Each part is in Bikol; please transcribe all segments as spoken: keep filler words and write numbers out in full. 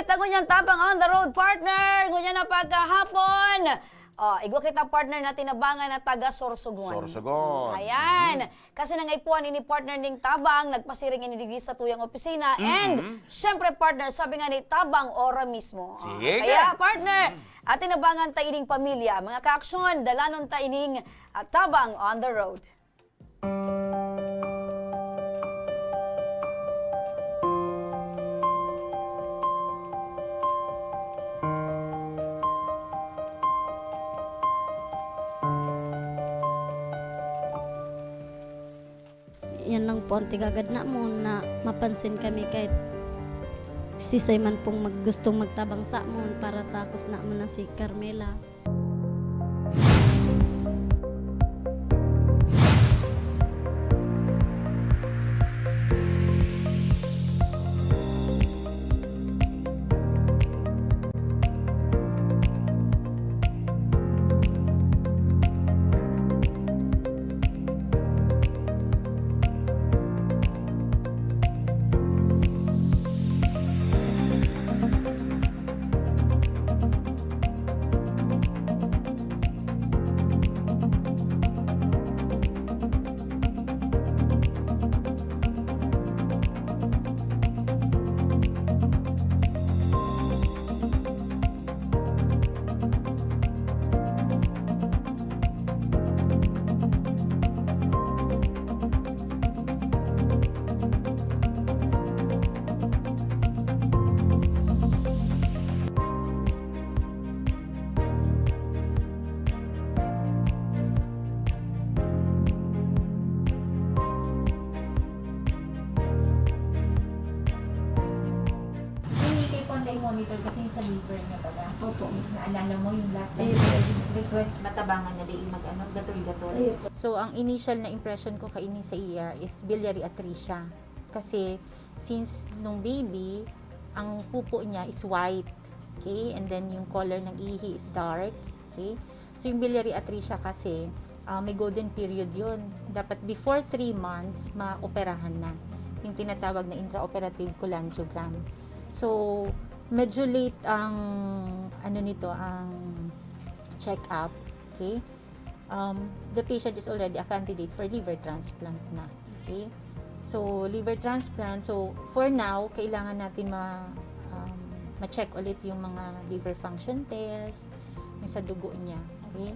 Ta ngunyan tabang on the road, partner. Ngunyan na pagkahapon. Oh, igwa kita, partner, na tinabangan na taga Sorsogon. Sorsogon. Ayan. Mhm. Kasi nangaipuhan ini, partner, ning tabang, nagpasiring ini digdi sa tuyang opisina. Mhm. And, syempre, partner, sabi nga ni, tabang ora mismo. Oh, sige. Kaya, partner, mhm, at tinabangan ta ining pamilya. Mga kaaksyon, dalanon ta ining, ah, tabang on the road. Yan lang po ang tigagad namon, na mapansin kami kahit sisay man pong mag-, gustong magtabang sa amon para sa kos namon na si Carmela. Ini kay Juan, kay monitor kasi yung sa liver niya pala. Opo. Naalala mo yung last time, eh, request, matabangan na di mag-ano, gatol-gatol. Ayun po. So, ang initial na impression ko kaini sa iya is biliary atresia. Kasi, since nung baby, ang pupo niya is white. Okay? And then, yung color ng ihi is dark. Okay? So, yung biliary atresia kasi, ah, may golden period yun. Dapat before three months, maoperahan na. Yung tinatawag na intraoperative cholangiogram. So, medyo late ang, ano nito, ang check-up. Okay? Um, the patient is already a candidate for liver transplant na. Okay? So, liver transplant. So, for now, kailangan natin ma-, um, ma-check ulit yung mga liver function test, yung sa dugo niya. Okay?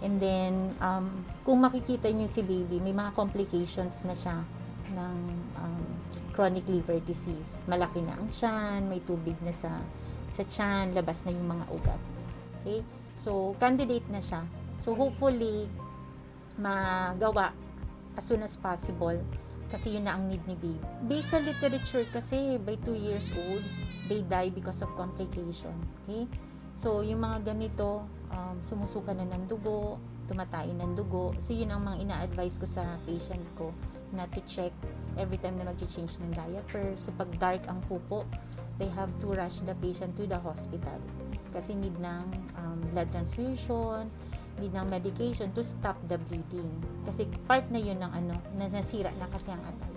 And then, um, kung makikita niyo si baby, may mga complications na siya ng, um, chronic liver disease. Malaki na ang tiyan, may tubig na sa, sa tiyan, labas na yung mga ugat. Okay? So, candidate na siya. So, hopefully, magawa as soon as possible. Kasi yun na ang need ni baby. Based sa literature kasi, by two years old, they die because of complication. Okay? So, yung mga ganito, um, sumusuka na ng dugo, tumatay ng dugo. So, yun ang mga ina-advise ko sa patient ko na to check every time na magche-change ng diaper. So, pag dark ang pupo, they have to rush the patient to the hospital. Kasi need ng, um, blood transfusion, need ng medication to stop the bleeding. Kasi part na yun ng ano, na nasira na kasi ang atay.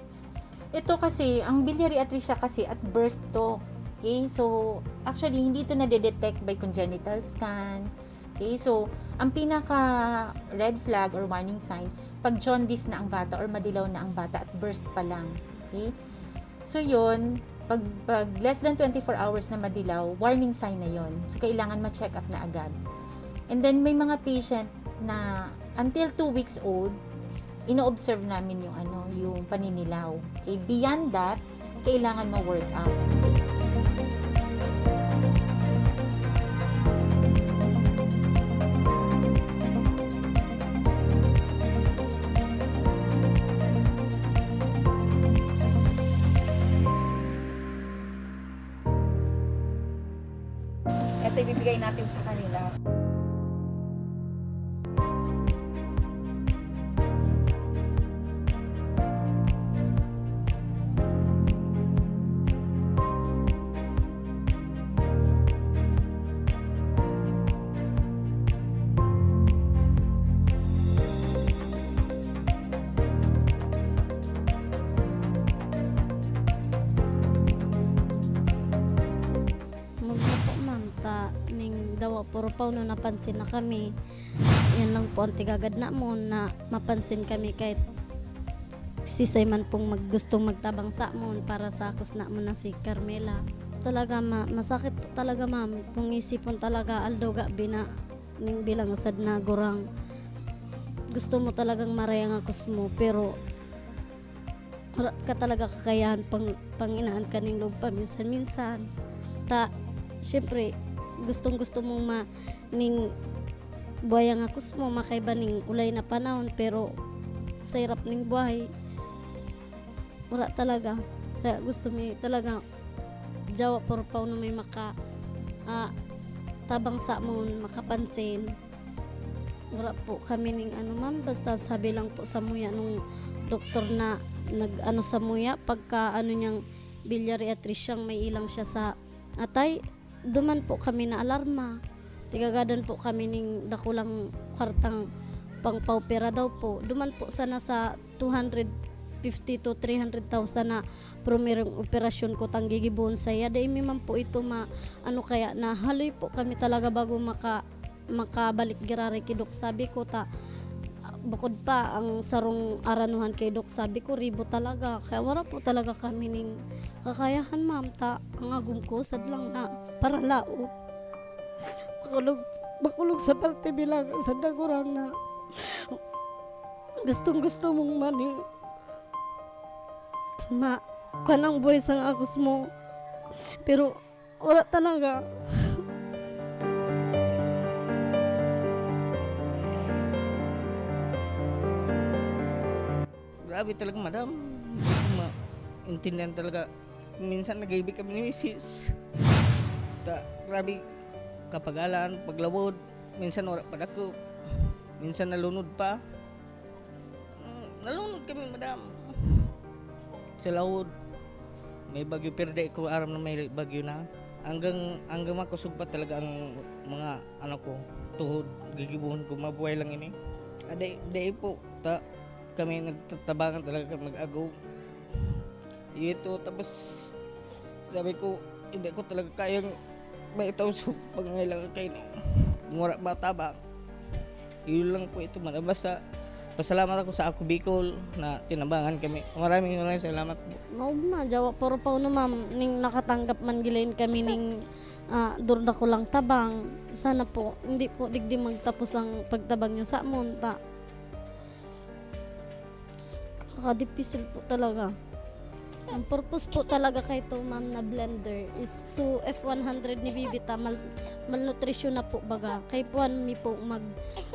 Ito kasi, ang biliary atresia kasi at birth to. Okay? So, actually, hindi ito nadedetect by congenital scan. Okay? So, ang pinaka red flag or warning sign, pag jaundice na ang bata or madilaw na ang bata at birth pa lang. Okay? So, yun, pag, pag less than twenty-four hours na madilaw, warning sign na yon. So, kailangan ma-check up na agad. And then, may mga patient na until two weeks old, ino-observe namin yung ano, yung paninilaw. Okay, beyond that, kailangan ma-work up. Ito ibibigay natin sa kanila. Pauno napansin na kami. Yan lang po ang tigagad namon, na mapansin kami kahit sisay man pong mag-, gustong magtabang sa amon para sa kusna mo na si Carmela. Talaga, ma-, masakit po talaga, ma'am, kung isipon talaga aldaw gabi na ning bilang sad na gurang. Gusto mo talagang maray ang akos mo, pero wala ka talaga kakayahan pang, panginaan ka ning loob paminsan-minsan. Ta, siyempre, gustong-gusto mong ma-, ning buhay ang akos mo, makaiba ning ulay na panahon, pero sa hirap ning buhay, wala talaga. Kaya gusto mi talaga, jawa por paon na may maka, ah, tabang sa amon, makapansin. Wala po kami ning ano, ma'am, basta sabi lang po sa muya nung doktor na nag-ano sa muya, pagka ano niyang biliary atresia, may ilang siya sa atay, duman po kami naalarma. Tigagadan po kami ning dakulang kwartang pangpaopera daw po. Duman po sana sa two hundred fifty to three hundred thousand na primerong operasyon ko tang gigibohon saiya. Dai mi man po ito ma-, ano, kaya nahaloy po kami talaga bago maka-, makabalik giraray ki Doc. Sabi ko ta, bukod pa ang sarong aranuhan kay Doc, sabi ko, ribo talaga. Kaya wala po talaga kami ning kakayahan, ma'am, ta ang agom ko sad lang na paralaog. Makulog, makulog sa parte bilang sad na gurang na gustong-gusto mong mani ma-, kanang buhay sa agos mo. Pero wala talaga. Grabe talaga, madam. Hindi ko maintindihan talaga. Minsan nag-iibig kami ni misis. Ta, grabe, kapagalan, paglawod. Minsan wala pa dako. Minsan nalunod pa. Mm, nalunod kami, madam. Sa lawod, may bagyo, pero di ko aram na may bagyo na. Hanggang, hanggang makosog pa talaga ang mga, ano ko, tuhod, gigibohon ko, mabuhay lang ini. Ah, di, di po, ta, kami nagtatabangan talaga, mag-agaw. Ito, tapos, sabi ko, hindi ko talaga kayang maitaw sa pangangailangan kayo. Mura bata ba? Yun lang po ito, madam. Basta, pasalamat ako sa Ako Bicol na tinabangan kami. Maraming, maraming salamat po. Mao man, jawa, pero paano, ma'am, ning nakatanggap man gilain kami ning, ah, durda ko lang tabang. Sana po, hindi po digdi magtapos ang pagtabang nyo sa amon, ta. Kakadipisil po talaga. Ang purpose po talaga kay to, ma'am, na blender is so F one hundred ni baby ta, mal-, malnutrisyon na po baga. Kay puwan mi po mag,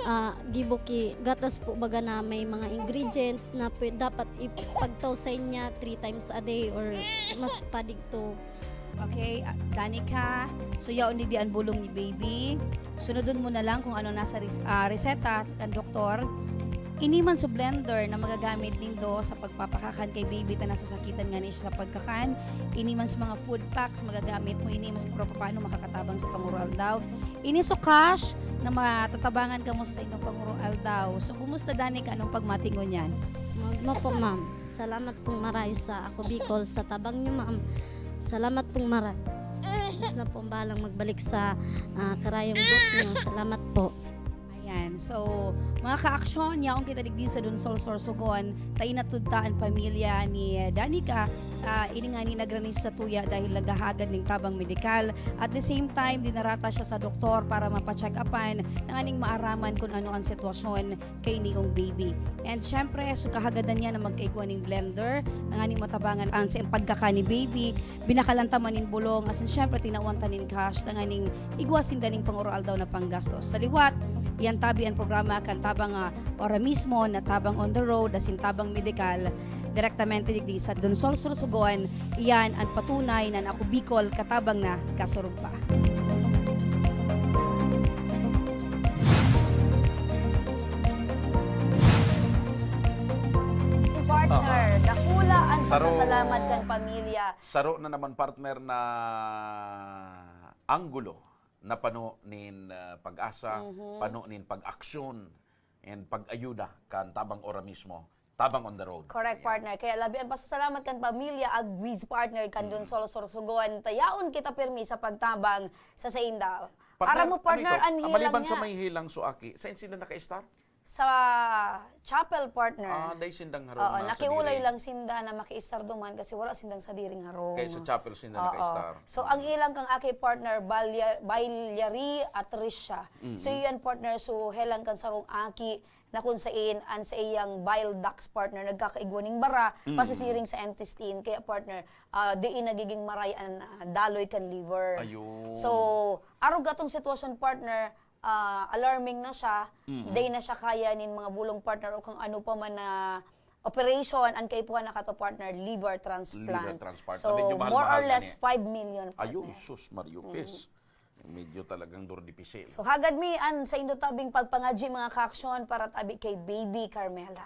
ah, gibo ki gatas po baga na may mga ingredients na pwe-, dapat ipagtaw sa inya three times a day or mas padigto. Okay, ah, Danica, so yaon digdi an bulong ni baby. Sunodon mo na lang kung ano nasa res-, ah, reseta kan doktor. Ini man sa blender na magagamit nindo sa pagpapakakan kay baby ta nasasakitan ngani siya sa pagkakan. Ini man sa mga food packs, magagamit mo ini, mas paano makakatabang sa panguro-aldaw. Ini sa cash na matatabangan kamo sa inyong panguro-aldaw. So, kumusta, Danica? Anong pagmati ngunyan? Magma po, ma'am. Salamat pong maray sa Ako Bicol, sa tabang nyo, ma'am. Salamat pong maray. Diyos na po ang bahalang magbalik sa, ah, karayong buhok nyo. Salamat po. Ayan. So, mga ka-aksyon, yaon kita digdi sa Dunsol, Sorsogon. Ta inatod ta an pamilya ni Danica. Ah, ini ngani nagrani sa tuya dahil naghahagad ning tabang medikal. At the same time, dinara ta siya sa doktor para mapa-check-upan, tanganing maaraman kung ano ang sitwasyon kay niong baby. And syempre, so kahagadan niya na magkaigwa ning blender, tanganing matabangan ang sa pagkakan ni baby, binakalan ta man nin bulong, asin syempre, tinawan ta nin cash, tanganing igwa sinda ning panguro-aldaw na panggastos. Sa liwat, iyan tabi an programa kan Tabang, ah, Ora Mismo na Tabang on the Road, asin Tabang Medikal, direktamente digdi sa Dunsol, Sorsogon. Iyan an patunay na an Ako Bicol katabang na, kasurog pa. Partner, Aha. Dakula ang Saro-, pasasalamat kan pamilya. Saro na naman, partner, na anggulo na pano nin, ah, pag-asa, Mhm. pano nin pag-aksyon, and pag-ayuda kan Tabang Ora Mismo, Tabang on the Road. Correct, Ayan. partner. Kaya labi ang pasasalamat kan pamilya Agwiz, partner, kan Mm. Dunsol, Sorsogon. Ta yaon kita pirmi sa pagtabang sa sainda. Partner, Aram mo, partner, ano ito? Ang Ah, hilang maliban sa niya. May Hilang So Aki, saan sila naka-star? Sa chapel, partner. Ah, dahil sindang harong Oo, na sa nakiulay diri. Lang sinda na makiistar duman kasi wala sindang sadiring harong. Kaya sa chapel sinda Oo. naka-star. So, ang ilang kang aki, partner, Balya, Bailari at Risha. So, yan, partner, so helang kan sarong aki na kung sain an sa iyang bile ducts, partner, nagkakaigwa ning bara, pasisiring sa intestine. Kaya, partner, ah, diin nagiging maray an ah, daloy kan liver. Ayun. So, arog atong sitwasyon, partner, ah, alarming na siya. Day na siya kaya nin mga bulong, partner, o kung ano pa man na operation, ang kaipuhan na kato, partner, liver transplant. Liver transplant. So, Medyo mahal-mahal more or na less ni. five million, partner. Ayun, sus, Mario Pes. Medyo talagang duro dipisil. So, hagad mi an saindo tabing pagpangadyi, mga kaaksyon, para tabi kay Baby Carmela.